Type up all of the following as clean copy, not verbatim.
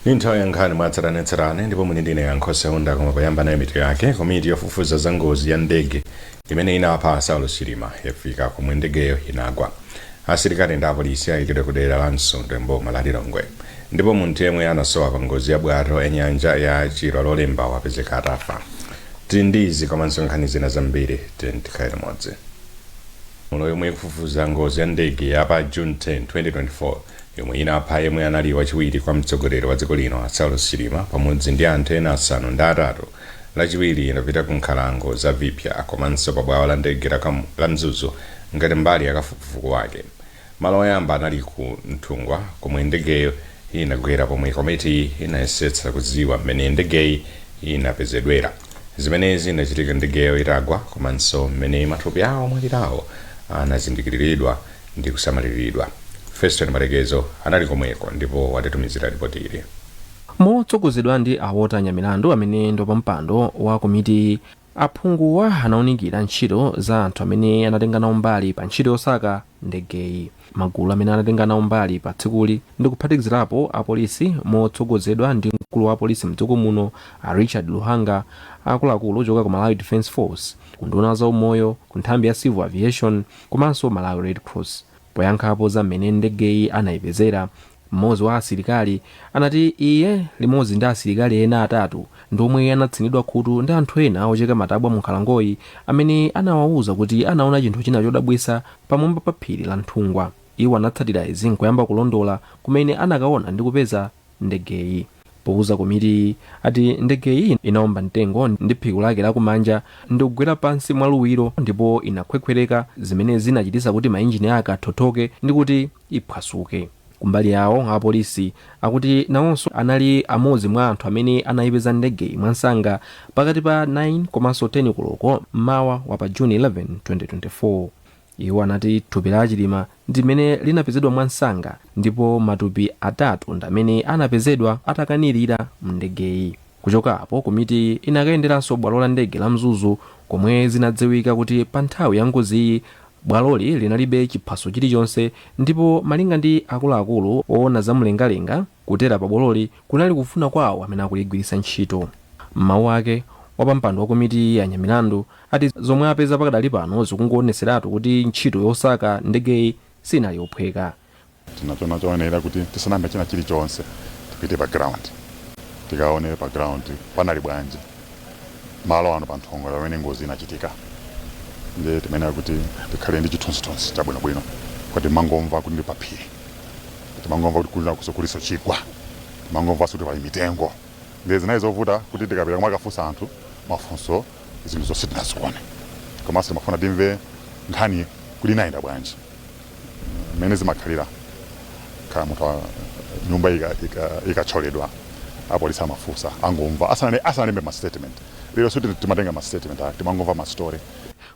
Ni nthawi ya nkhani mwatsatanetsatane, ndipo muli ndine Yankho Seunda. Koma poyamba, nayo mitu yake. Komiti yofufuza za ngozi ya ndege imene inapha Saulos Chilima yafika komwe ndegeyo inagwa. Asilikali ndi apolisi ayikidwa ku dera la Msundwe mboma la Lilongwe. Ndipo munthu yemwe anasowa pa ngozi ya bwato ya nyanja ya Chilwa Lolemba wapezeka atafa. Tili ndi izi komanso nkhani zina zambiri, tili tikhale limodzi. Mulo yomwe ikufufuza ngozi ya ndege ya pa June 10, 2024 yomwe inapha yemwe anali wachiwiri kwa mtsogoleri wa dziko lino Saulos Chilima pamodzi ndi anthu ena 8, Lachiwiri inapita ku nkhalango za Vipya komanso pa bwalo la ndege la Mzuzu ngati mbali ya kafukufuku wake. Malo oyamba anali ku Nthungwa komwe ndegeyo inagwera, pomwe komiti inayesetsa kudziwa mmene ndegeyi inapezedwera, zimene zinachitika ndegeyo itagwa, komanso mmene matupi awo omwalirawo anazindikiriridwa ndi kusamaliridwa. Feston Malekezo anali komweko ndipo watitumizira ripoti ili. Motsogozedwa ndi a Walter Nyamilandu, amene ndi wapampando wa komiti, aphunguwa anawunikira ntchito za anthu amene anatenga nawo mbali pa ntchito yosaka ndegeyi. Magulu amene anatenga nawo mbali pa tsikuli ndi kuphatikizirapo apolisi motsogozedwa ndi mkulu wa apolisi mdziko muno a Richard Luhanga, akuluakulu ochoka ku Malawi Defence Force, ku nduna za umoyo, ku nthambi ya Civil Aviation komanso Malawi Red Cross. Poyankhapo za mmene ndegeyi anayipezera, mmodzi wa asilikali anati iye limodzi ndi asilikali ena atatu ndiomwe anatsinidwa khutu ndi anthu ena ocheka matabwa mu nkhalangoyi amene anawawuza kuti anaona chinthu china chodabwitsa pamwamba pa phiri la Nthungwa. Iwo anatsatira izi nkuyamba kulondola kumene anakaona ndi kupeza ndegeyi. Powuza komiti, ati ndegeyi inaomba mtengo ndi phiko lake lakumanja ndi kugwera pansi mwaluwiro ndipo inakhwekhwereka, zimene zinachititsa kuti mainjini ake athothoke ndi kuti iphwasuke. Kumbali yawo, apolisi akuti nawonso anali amodzi mwa anthu amene anayipeza ndegeyi mwansanga pakati pa 9 komanso 10 koloko mmawa wa pa June 11, 2024. Iwo anati thupi la Chilima ndimene linapezedwa mwansanga ndipo matupi atatu ndi amene anapezedwa atakanirira mndegeyi. Kuchoka apo, komiti inakayenderanso bwalo la ndege la Mzuzu komwe zinadziwika kuti pa nthawi ya ngoziyi bwaloli linalibe chiphaso chilichonse, ndipo malinga ndi akuluakulu oona zamlengalenga, kutera pa bwaloli kunali kufuna kwawo amene akuligwiritsa ntchito. M'mawu ake, wapampando wa komiti ya Nyamilandu ati zomwe apeza pakadali pano zikungoonetseratu kuti ntchito yosaka ndegeyi sinali yophweka. Tinachona choonera kuti tisanambe china chilichonse, tipite pa ground, tikaone pa ground panali bwanji malo ano pa Nthungwa pamene ngozi inachitika. Ndiye timayenera kuti tikhale ndi chithunzithunzi chabwinobwino, kuti timangomva kuti ndi paphiri, timangomva kuti kulina kuliso chigwa, timangomvanso kuti pali mitengo. Ndiye zinali zovuta kuti tikapita kumakafunsa anthu mafunso, zinthu zonse tinazione. Komanso timafuna timve nkhani kuti inayenda bwanji, mmene zimakhalira khala munthu nyumba ikathyoledwa, apolisi amafunsa, angomva asanalembe ma statement. Lero suti timatenga ma statement ake, timangomva ma story.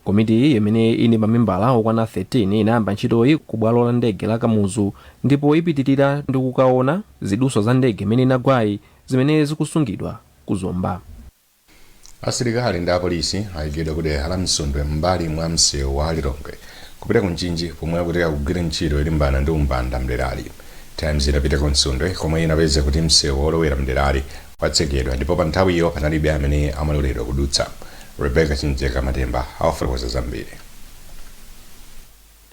Komiti iyi, imene ili mamembala okwana 13, inayamba ntchitoyi ku bwalo la ndege la Kamuzu ndipo ipitirira ndi kukaona ziduswa za ndege imene inagwayi zimene zikusungidwa ku Zomba. Asilikali ndi apolisi ayikidwa ku dera la Msundwe m'mbali mwa msewu wa Lilongwe kupita ku Mchinji pomwe akuti akugwira ntchito yolimbana ndi umbanda mderali. Times inapita ku Msundwe komwe inapeza kuti msewu wolowera mderali watsekedwa ndipo pa nthawiyo panalibe amene amaloledwa kudutsa. Rebecca Chinjeka Matemba awafotokoza zambiri.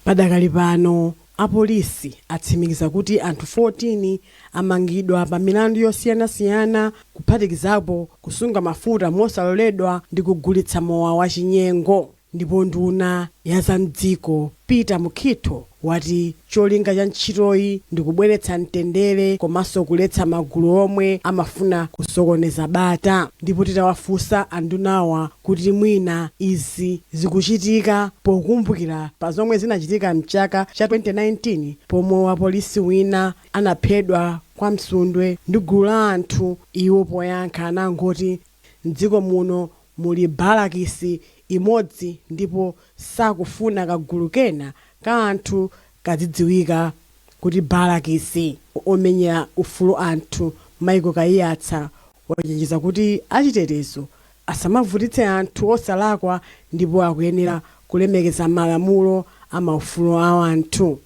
Padakali pano apolisi atsimikiza kuti anthu 14 amangidwa pa milandu yosiyanasiyana, kuphatikizapo kusunga mafuta mosaloledwa ndi kugulitsa mowa wachinyengo. Ndipo nduna ya zamdziko Peter Mukhito wati cholinga cha ntchitoyi ndi kubweretsa mtendere komanso kuletsa magulu omwe amafuna kusokoneza bata. Ndipo titawafunsa andunawa kuti mwina izi zikuchitika pokumbukira pa zomwe zinachitika mchaka cha 2019 pomwe wapolisi wina anaphedwa kwa Msundwe ndi gulu la anthu, iwo poyankha anangoti mdziko muno muli balakisi imodzi ndipo sakufuna kagulu kena ka anthu kadzidziwika kuti balakisi. Omenyera ufulu anthu Michael Kaiyatsa wachenjeza kuti achitetezo asamavutitse anthu osalakwa ndipo akuyenera kulemekeza malamulo a maufulu a anthu.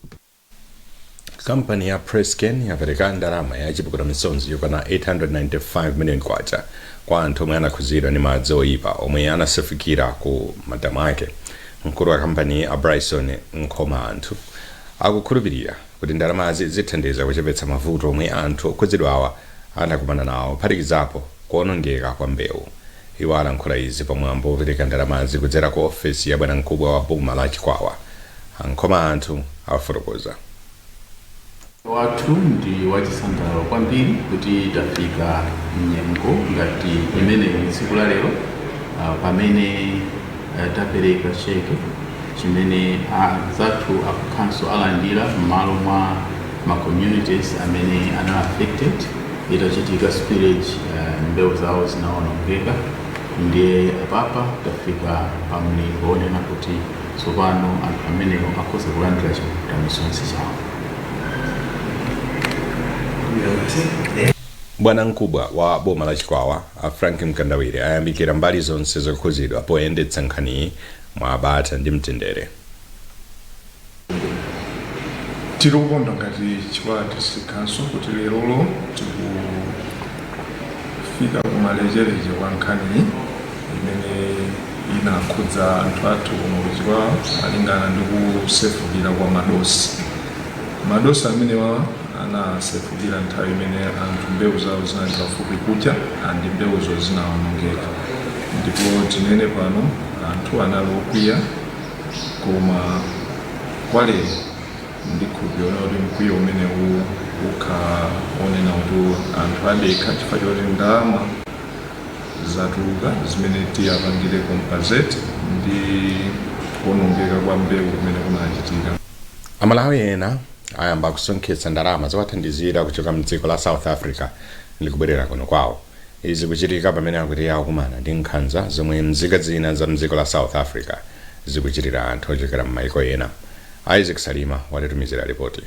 Kampani ya Presscane yapereka ndalama ya chipukuta misonzi yokwana 895 million kwacha kwa anthu omwe anakhuzidwa ndi madzi oyipa omwe anasefukira ku madamu ake. Mkulu wa kampani, a Bryson Nkhoma, anthu akukhulupirira kuti ndalamazi zithandiza kuchepetsa mavuto omwe anthu okhuzidwawa anakumana nawo, kuphatikizapo kuonongeka kwa mbewu. Iwo alankhula izi pamwambo wopereka ndalamazi kudzera ku ofesi ya bwanamkubwa wa boma la Chikwawa. Ankhoma anthu afotokoza. Wathu ndi wachisangalalo kwambiri kuti tafika mnyengo ngati imeneyi tsiku la lero, pamene tapereka cheke chimene anzathu aku council alandira m'malo mwa ma communities amene anali affected itachitika spillage, mbewu zawo zinawonongeka. Ndiye apapa tafika pa mlingo wonena kuti tsopano anthu amenewo akhoza kulandira chipukuta misonzi chawo. Bwanamkubwa wa boma la Chikwawa, a Frank Mkandawire, ayamikira mbali zonse zokhuzidwa poyendetsa nkhaniyi mwabata ndi mtendere. Tiri kukondwa ngati Chikwawa District Council kuti lerolo tikufika kumalechereche kwa nkhaniyi imene inakhudza anthu athu kuno kuChikwawa malingana ndi kusefukira kwa madosi. Madosi amenewa anasefukira nthawi imene anthu mbewu zawo zinali pafupi kucha andi mbewuzo zinawonongeka, ndipo tinene pano anthu anali okwiya, koma kwa lero ndikhulupirira kuti mkwiyo umenewu ukha onena kuti anthu adekha chifukwa choti ndalama zatuluka zimene tiyapangire compensate ndi kuwonongeka kwa mbewu kumene kunachitika. Amalawi ena ayamba kusonkhetsa ndalama zowathandizira kuchoka mdziko la South Africa ndi kubwerera kuno kwawo. Izi kuchitika pamene akuti akukumana ndi nkhanza zomwe mzika zina za mdziko la South Africa zikuchitira anthu ochokera m'mayiko ena. Isaac Salima watitumizira ripoti.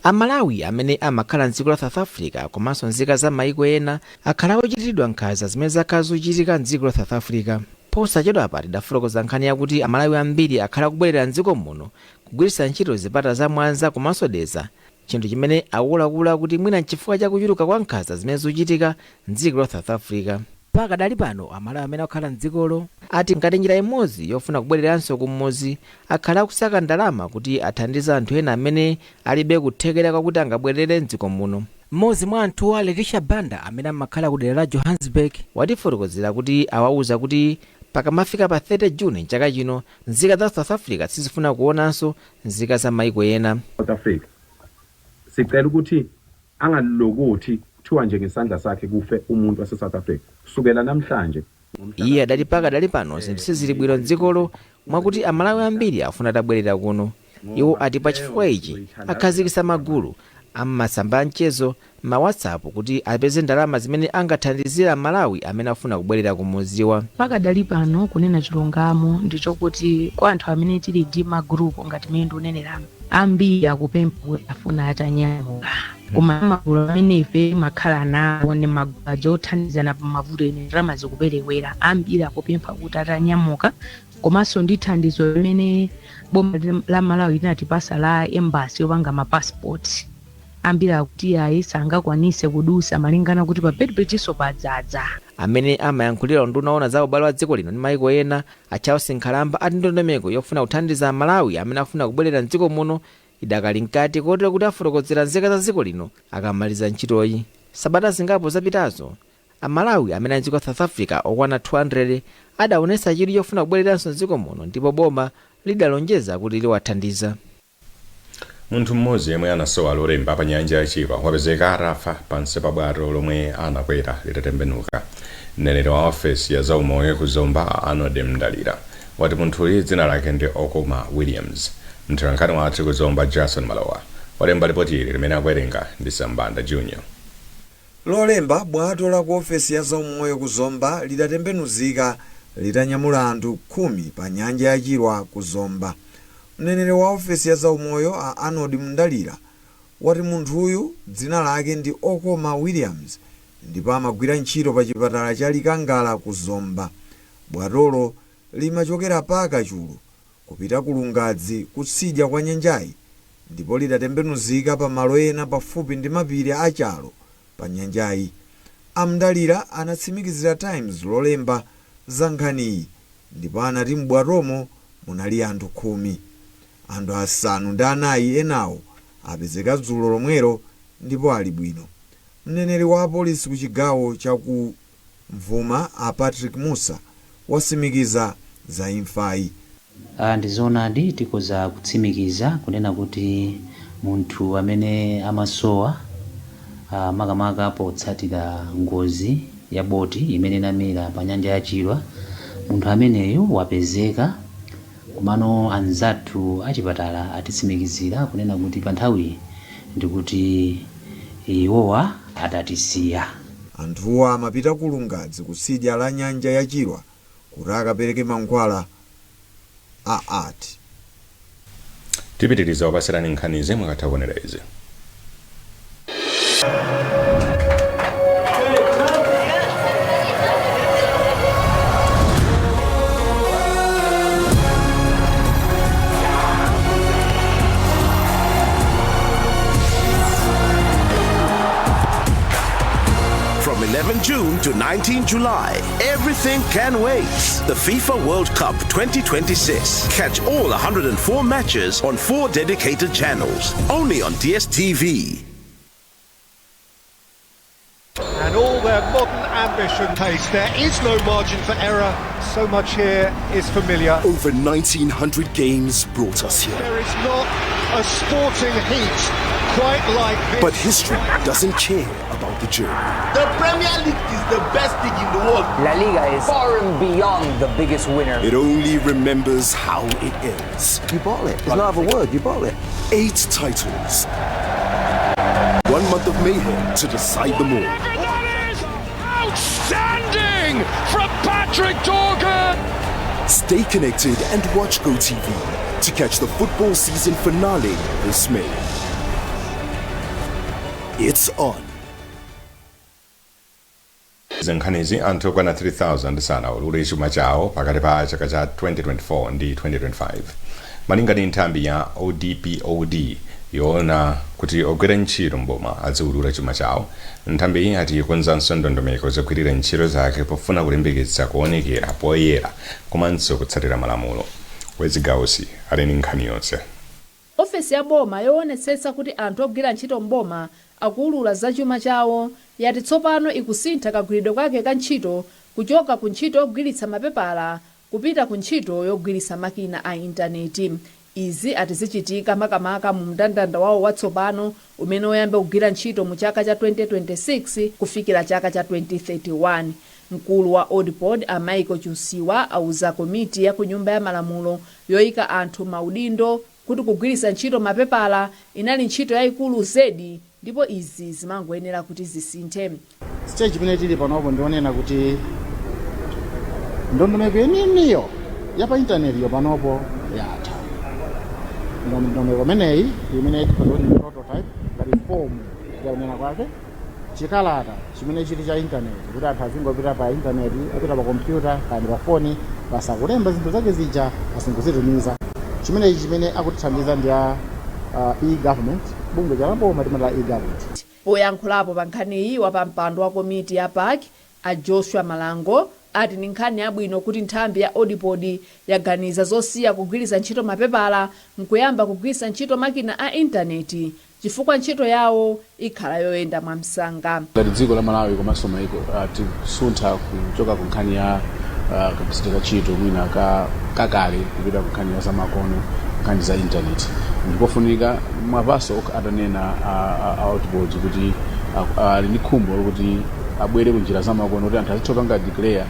Amalawi amene amakhala mdziko la South Africa komanso nzika za maiko ena akhala ochitiridwa nkhanza zimene zakhala zochitika mdziko la South Africa. Posachedwapa tidafotokoza nkhani yakuti Amalawi ambiri akhala akubwerera mdziko muno kugwiritsa ntchito zipata za Mwanza komanso Dedza, chinthu chimene akuluakulu kuti mwina nchifukwa cha kuchuluka kwa nkhanza zimene zikuchitika mdziko la South Africa. Pakadali pano Amalawi amene akukhala mdzikolo ati ngati njira imodzi yofuna kubwereranso kumudzi akhala akusaka ndalama kuti athandize anthu ena amene alibe kuthekera kwakuti angabwerere mdziko muno. Mmodzi mwa anthuwa, Leticia Banda, amene amakhala ku dera la Johannesburg, watifotokozera kuti awauza kuti pakamafika pa 30 Juni chaka chino nzika za South Africa sizifuna kuonanso nzika za maiko ena. South Africa sicela ukuthi angalokuthi kuthiwa nje ngesandla sakhe kufe umuntu wase South Africa kusukela namhlanje. Iye adati pakadali pano zinthu sizili bwino mdzikolo mwakuti Amalawi ambiri afuna atabwerera kuno. Iwo ati pa chifukwa ichi akhazikitsa magulu ammasamba a mchezo ma WhatsApp kuti apeze ndalama zimene angathandizira Malawi amene afuna kubwerera kumudziwa. Pakadali pano, kunena chilungamo, ndichokuti kwa anthu amene tili ndi magrupu ngati mene ndikuneneramu, ambiri akupempha kuti afuna atanyamuka, koma magulu amene ife makhala nawo ndi magulu aja othandizana pa mavuto ene ndalama zikuperewera. Ambiri akupempha kuti atanyamuka, komanso ndi thandizo limene boma la Malawi linatipasa la embassy yopanga mapassport, ambiri akuti ayi, sangakwanise kudusa malingana kuti pa Beitbridge padzadza. Amene amayankhulira unduna owona za ubale wa dziko lino ndi maiko ena, a Charles Nkhalamba, ati ndondomeko yofuna kuthandiza Amalawi amene afuna kubwerera mdziko muno idakali mkati, kotero kuti afotokozera nzika za dziko lino akamaliza ntchitoyi. Sabata zingapo zapitazo Amalawi amene ali mdziko la South Africa okwana 200 adaonetsa chidwi chofuna kubwereranso mdziko muno, ndipo boma lidalonjeza kuti liwathandiza. Munthu mmodzi yemwe anasowa Lolemba pa nyanja ya Chilwa wapezeka atafa pansi pa bwato lomwe anakwera litatembenuka. Mneneri wa ofesi ya zaumoyo ku Zomba, Arnold Mndalira, wati munthuyu dzina lake ndi Okoma Williams. Mtolankhani wathu ku Zomba, Jason Malowa, walemba ripoti ili limene akuwerenga ndi Sambanda Junior. Lolemba bwato la ku ofesi ya zaumoyo ku Zomba lidatembenuzika litanyamula anthu 10 pa nyanja ya Chilwa ku Zomba. Mneneri wa ofesi ya zaumoyo, a Arnold Mndalira, wati munthuyu dzina lake ndi Okoma Williams ndipo amagwira ntchito pa chipatala cha Likangala ku Zomba. Bwatolo limachokera pa Kachulu kupita ku Lungadzi kutsidya kwa nyanjayi. Ndipo lidatembenuzika pa malo ena pafupi ndi mapiri a Chalo pa nyanjayi. A Mndalira anatsimikizira Times Lolemba za nkhaniyi ndipo anati m'bwatomo munali anthu 10. Anthu 4 enawo apezeka dzulo lomwelo ndipo ali bwino. Mneneri wa apolisi ku chigawo cha kumvuma, a Patrick Musa, wasimikiza za imfayi. Ndizoonadi, tikhoza kutsimikiza kunena kuti munthu amene amasowa, makamaka potsatira ngozi ya boti imene inamira pa nyanja ya Chilwa, munthu ameneyu wapezeka. Komano anzathu achipatala atitsimikizira kunena kuti pa nthawiyi ndikuti iwowa adatisiya. Anthuwa amapita ku Lungadzi, kutsidya la nyanja ya Chilwa, kuti akapereke mankhwala a ART. Tipitiriza kupasirani nkhanizi mukatha kuonera izi. From 11 June to 19 July, everything can wait. The FIFA World Cup 2026. Catch all 104 matches on four dedicated channels. Only on DSTV. And all their modern ambition pace. There is no margin for error. So much here is familiar. Over 1,900 games brought us here. There is not a sporting heat quite like this. But history doesn't care about the journey. The Premier League is the best league in the world. La Liga is far and beyond the biggest winner. It only remembers how it ends. You bottle it. There's no other word. You bottle it. Eight titles. One month of mayhem to decide them all. That is outstanding from Patrick Dorgan. Stay connected and watch GoTV to catch the football season finale this May. It's on. Nkhanizi: anthu okwana 3000 sanaulule chuma chawo pakati pa chaka cha 2024 ndi 2025, malinga ndi nthambi ya ODPOD yoona kuti ogwira ntchito mboma aziulula chuma chawo. Nthambi iyi ati ikonzanso ndondomeko zogwirira ntchito zake pofuna kulimbikitsa kuonekera poyera komanso kutsatira malamulo. Wezigausi ali ndi nkhani yonse. Ofesi ya boma yoonetsetsa kuti anthu ogwira ntchito mboma akuulula za chuma chawo yati tsopano ikusintha kagwiridwe kake ka ntchito kuchoka ku ntchito yogwiritsa mapepala kupita ku ntchito yogwiritsa makina a intaneti. Izi ati zichitika makamaka mu mndandanda wawo watsopano umene uyambe kugwira ntchito mu chaka cha 2026 kufikira chaka cha 2031. Mkulu wa ODPOD, a Michael Chusiwa, auza komiti ya ku Nyumba ya Malamulo yoyika anthu maudindo kuti kugwiritsa ntchito mapepala inali ntchito yayikulu zedi ndipo izi zimangoyenera kuti zisinthe. Stage imene tili panopo, ndionena kuti ndondomeko yeniyeniyo ya pa intanetiyo panopo yatha. Ndondomeko imeneyi imene tikhoza kuti ndi prototype, ngati fomu yakunena kwake, chikalata chimene chili cha intaneti, kuti anthu azingopita pa intaneti, apita pa kompyuta kandi pa foni, basakulemba zinthu zake zija, asingozitumiza. Chimenechi chimene akutithandiza ndi a e-government, bungwe chalaboma timati la e-government. Poyankhulapo pa nkhaniyi, wapampando wa komiti ya PAC, a Joshua Malango, ati ndi nkhani yabwino kuti nthambi ya ODPOD yaganiza zosiya kugwiritsa ntchito mapepala nkuyamba kugwiritsa ntchito makina a intaneti, chifukwa ntchito yawo ikhala yoyenda mwamsanga. Ngati dziko la Malawi komanso maiko, tikusuntha kuchoka ku nkhani ya kapezedwe ka ntchito mwina ka kakale kupita ku nkhani ya zamakono, nkhani za intaneti. Ndikofunika mwapaso atanena a ODPOD kuti ali ndi khumbo lokuti abwere ku njira zamakono, kuti anthu azitha kupanga declare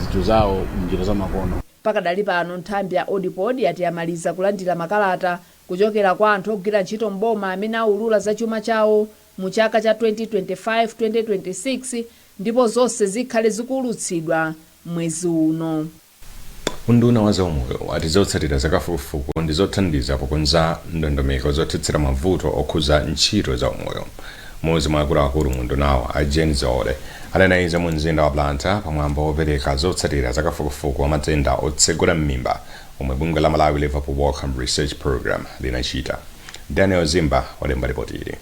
zinthu zawo mnjira zamakono. Pakadali pano, nthambi ya ODPOD yati yamaliza kulandira makalata kuchokera kwa anthu ogwira ntchito mboma amene aulula za chuma chawo mu chaka cha 2025-2026, ndipo zonse zikhale zikuulutsidwa mwezi uno. Unduna wa zaumoyo wati zotsatira zakafukufuku ndi zothandiza pokonza ndondomeko zothetsera mavuto okhuza ntchito za umoyo. Mmodzi mwa akuluakulu mu undunawo, a Jane Zole, anena izi mu mzinda wa Blantyre pamwambo wopereka zotsatira zakafukufuku wa matenda otsegula m'mimba omwe bungwe la Malawi Liverpool Wellcome Research Program linachita. Daniel Zimba walemba ripoti ili.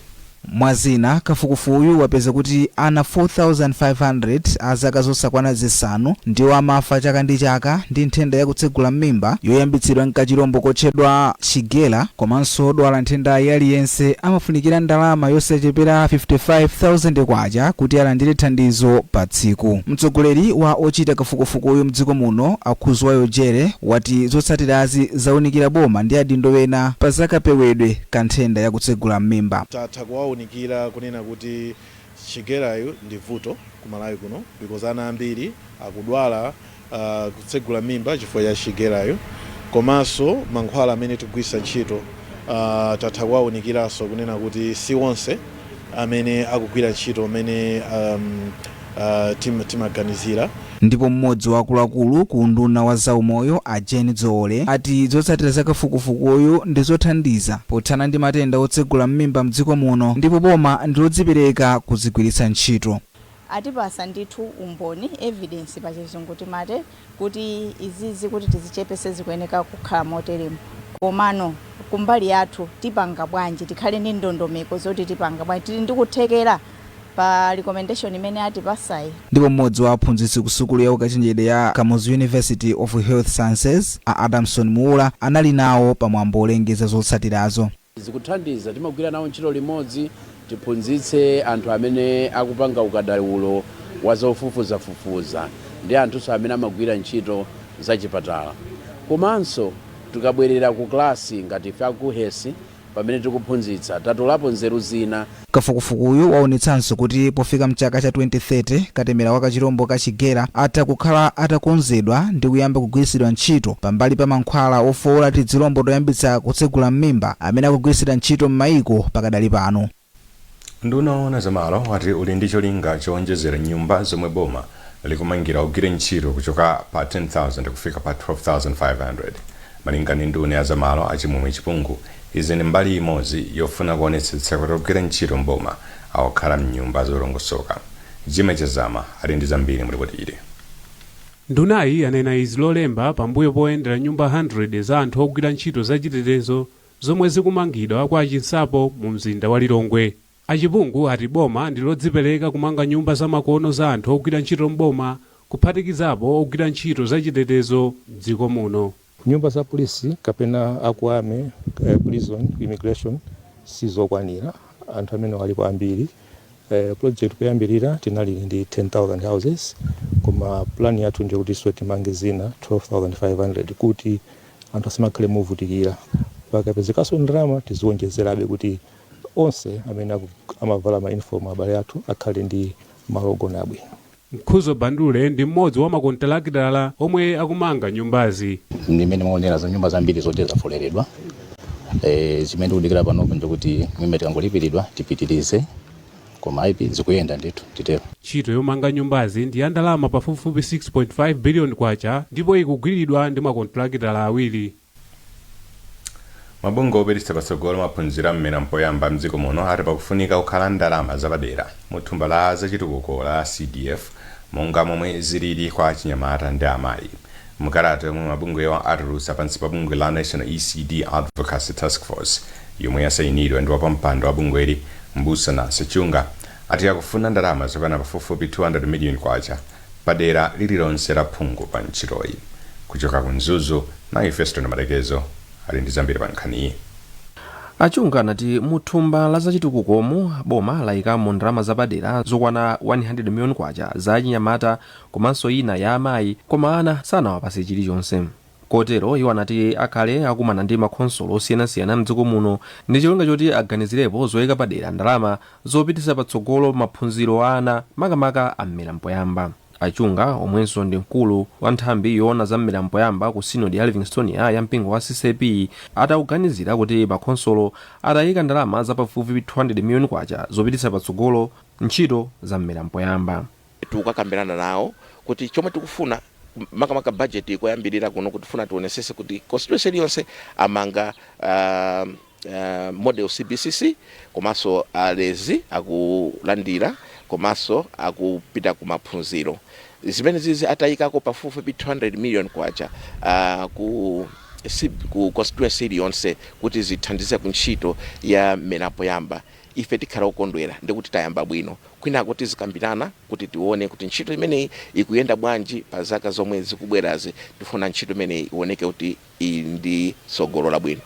Mwazina, kafukufukuyu wapeza kuti ana 4500 a zaka zosakwana 5 ndiwo amafa chaka ndi chaka ndi nthenda yakutsegula m'mimba yoyambitsidwa nkachilombo kotchedwa Shigella. Komanso odwala nthendayi aliyense amafunikira ndalama yosachepera 55,000 kwacha kuti alandire thandizo pa tsiku. Mtsogoleri wa ochita kafukufukuyu mdziko muno, Akhuzwayo Jere, wati zotsatirazi zawunikira boma ndi adindo ena pa zakapewedwe ka nthenda yakutsegula m'mimba. Tatha kuwaunikira kunena kuti Shigellayo ndi vuto ku Malawi kuno because ana ambiri akudwala kutsegula mimba chifukwa cha Shigellayo. Komanso mankhwala amene tikugwiritsa ntchito, tatha kuwawunikiranso kunena kuti si onse amene akugwira ntchito amene timaganizira. Ndipo mmodzi wa akuluakulu ku unduna wa zaumoyo, a Jane Dzoole, ati zotsatira za kafukufukuyu ndi zothandiza pothana ndi matenda otsegula m'mimba mdziko muno, ndipo boma ndilodzipereka kuzigwiritsa ntchito. Atipasa ndithu umboni, evidence pa Chizungu timate, kuti izizi kuti tizichepese zikuyeneka kukhala moteremo. Komano kumbali yathu tipanga bwanji? Tikhale ndi ndondomeko zoti tipanga bwanji? Tili ndi kuthekera pa recommendation imene atipasayi? Ndipo mmodzi wa aphunzitsi ku sukulu ya ukachenjede ya Kamuzu University of Health Sciences, a Adamson Muula, anali nawo pamwambo olengeza zotsatirazo. Zikuthandiza, timagwira nawo ntchito limodzi, tiphunzitse anthu amene akupanga ukadaulo wa zofufuzafufuza ndi anthunso amene amagwira ntchito zachipatala. Komanso tikabwerera ku klasi ngati ife aku KUHeS, pamene tikuphunzitsa, tatolapo nzeru zina. Kafukufukuyu waonetsanso kuti pofika mchaka cha 2030, katemera wa kachirombo ka Shigella atha kukhala atakonzedwa ndi kuyamba kugwiritsidwa ntchito pambali pa mankhwala ofowola tizilombo toyambitsa kutsegula m'mimba amene akugwiritsidwa ntchito m'mayiko pakadali pano. Unduna woona zamalo wati uli ndi cholinga chowonjezera nyumba zomwe boma likumangira ogwira ntchito kuchoka pa 10,000 kufika pa 12,500. Malinga ndi nduna ya zamalo, Achimwemwe Chipungu, izi ndi mbali imodzi yofuna kuonetsetsa kuti ogwira ntchito mboma akukhala mnyumba zolongosoka. Jimmy Chazama ali ndi zambiri mulipoti ili. Ndunayi yanena izi Lolemba pambuyo poyendera nyumba 100 za anthu ogwira ntchito zachitetezo zomwe zikumangidwa kwa Chinsapo mu mzinda wa Lilongwe. Achipungu ati boma ndi lodzipereka kumanga nyumba zamakono za anthu ogwira ntchito mboma, kuphatikizapo ogwira ntchito zachitetezo mdziko muno. Nyumba za polisi kapena aku army, prison, immigration sizokwanira, anthu amene alipo ambiri. Project kuyambirira tinali ndi 10,000 houses, koma plan yathu ndiyo kuti timange zina 12,500 kuti anthu asamakhale movutikira. Pakapezekanso ndalama tiziwonjezerabe kuti onse amene amavala ma uniform, abale athu, akhale ndi malo ogona abwino. Mkhuzo Bandule ndi mmodzi wa makontalakitala omwe akumanga nyumbazi. Ndimene maonera za nyumba zambiri zoti zafoleredwa. Zimene tikudikira panopo ndikuti mwime tikangolipiridwa tipitirize, koma ayipi zikuyenda ndithu, titero. Ntchito yomanga nyumbazi ndi ya ndalama pafupifupi 6.5 biliyoni kwacha ndipo ikugwiridwa ndi makontalakitala awiri. Mabungwe opititsa patsogolo maphunziro am'mera mpoyamba mdziko muno ati pakufunika kukhala ndalama zapadera mu thumba la zachitukuko la CDF, monga momwe zilili kwa achinyamata ndi amayi. Mkalata yomwe mabungwewa atulutsa pansi pa bungwe la National ECD Advocacy Task Force, yomwe yasayinidwa ndi wapampando wa bungweli, Mbusa Nancy Chunga, ati akufuna ndalama zokwana pafupifupi 200 million kwacha padera lililonse la phungu pa ntchitoyi. Kuchoka ku Mzuzu, nayi Feston Malekezo ali ndi zambiri pa nkhaniyi. Achunga anati mu thumba la zachitukukomu boma layikamo ndalama zapadera zokwana 100 miliyoni kwacha za achinyamata komanso ina ya amayi, koma ana sanawapase chilichonse. Kotero iwo anati akhale akumana ndi makhonsolo osiyanasiyana mdziko muno ndi cholinga choti aganizirepo zoyika padera ndalama zopititsa patsogolo maphunziro a ana, makamaka am'mera mpoyamba. Achunga, omwenso ndi mkulu wa nthambi yoona za mmera mpoyamba ku Sinodi ya Livingstonia ya mpingo wa CCAP, atauganizira kuti makhonsolo atayika ndalama za pafupifupi 200 miliyoni kwacha zopititsa patsogolo ntchito za mmera mpoyamba. Tikukakambirana nawo kuti chomwe tikufuna makamaka budget ikoyambirira kuno, kuti tifuna tionesese kuti constituency iliyonse amanga model CBCC, komanso alezi akulandira, komanso akupita ku maphunziro. Zimene zizi atayikako pafupifupi 200 million kwacha ku Ku constituency iliyonse kuti zithandize ku ntchito ya mmera mpoyamba, ife tikhala okondwera ndikuti tayamba bwino. Kwinako tizikambirana kuti tione kuti ntchito imeneyi ikuyenda bwanji pa zaka zomwe zikubwerazi. Tifuna ntchito imeneyi ioneke kuti ili ndi tsogolo labwino.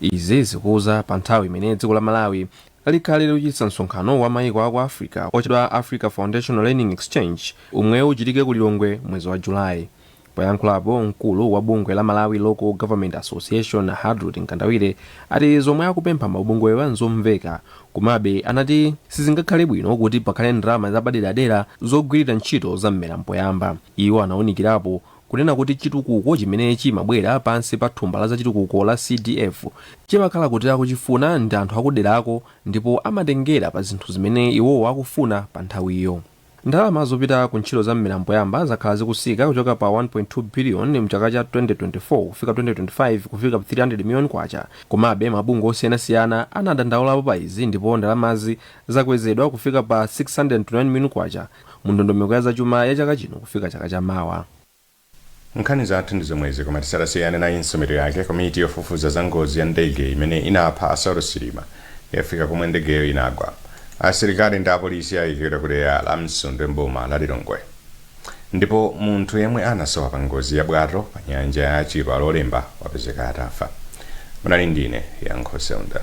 Izi zikuza pa nthawi imene dziko la Malawi likhale likuchititsa msonkhano wa maiko aku Africa otchedwa Africa Foundational Learning Exchange, omwe uchitike ku Lilongwe mwezi wa Julayi. Poyankhulapo, mkulu wa bungwe la Malawi Local Government Association, Hadrut Mkandawire, ati zomwe akupempha mabungwewa nzomveka. Komabe anati sizingakhale bwino kuti pakhale ndalama zapaderadera zogwirira ntchito za mmera mpoyamba. Iwo anawunikirapo kunena kuti chitukuko chimene chimabwera pansi pa thumba la zachitukuko la CDF chimakhala kuti akuchifuna ndi anthu akuderako, ndipo amatengera pa zinthu zimene iwowo akufuna pa nthawiyo. Ndalama zopita ku ntchito za mmera mpoyamba zakhala zikusika kuchoka pa 1.2 billion mchaka cha 2024 kufika 2025 kufika pa 300 million kwacha. Komabe mabungwe osiyanasiyana anadandaulapo pa izi, ndipo ndalamazi zakwezedwa kufika pa 629 million kwacha mu ndondomeko ya zachuma ya chaka chino kufika chaka chamawa. Nkhani zathu ndi zomwezi, koma tisadasiyane, nayinso mitu yake. Komiti yofufuza za ngozi ya ndege imene inapha a Saulos Chilima yafika komwe ndegeyo inagwa. Asilikali ndi apolisi ayikidwa kudera la Msundwe mboma la Lilongwe. Ndipo munthu yemwe anasowa pa ngozi ya bwato pa nyanja ya Chilwa Lolemba wapezeka atafa. Munali ndine Yankho Seunda.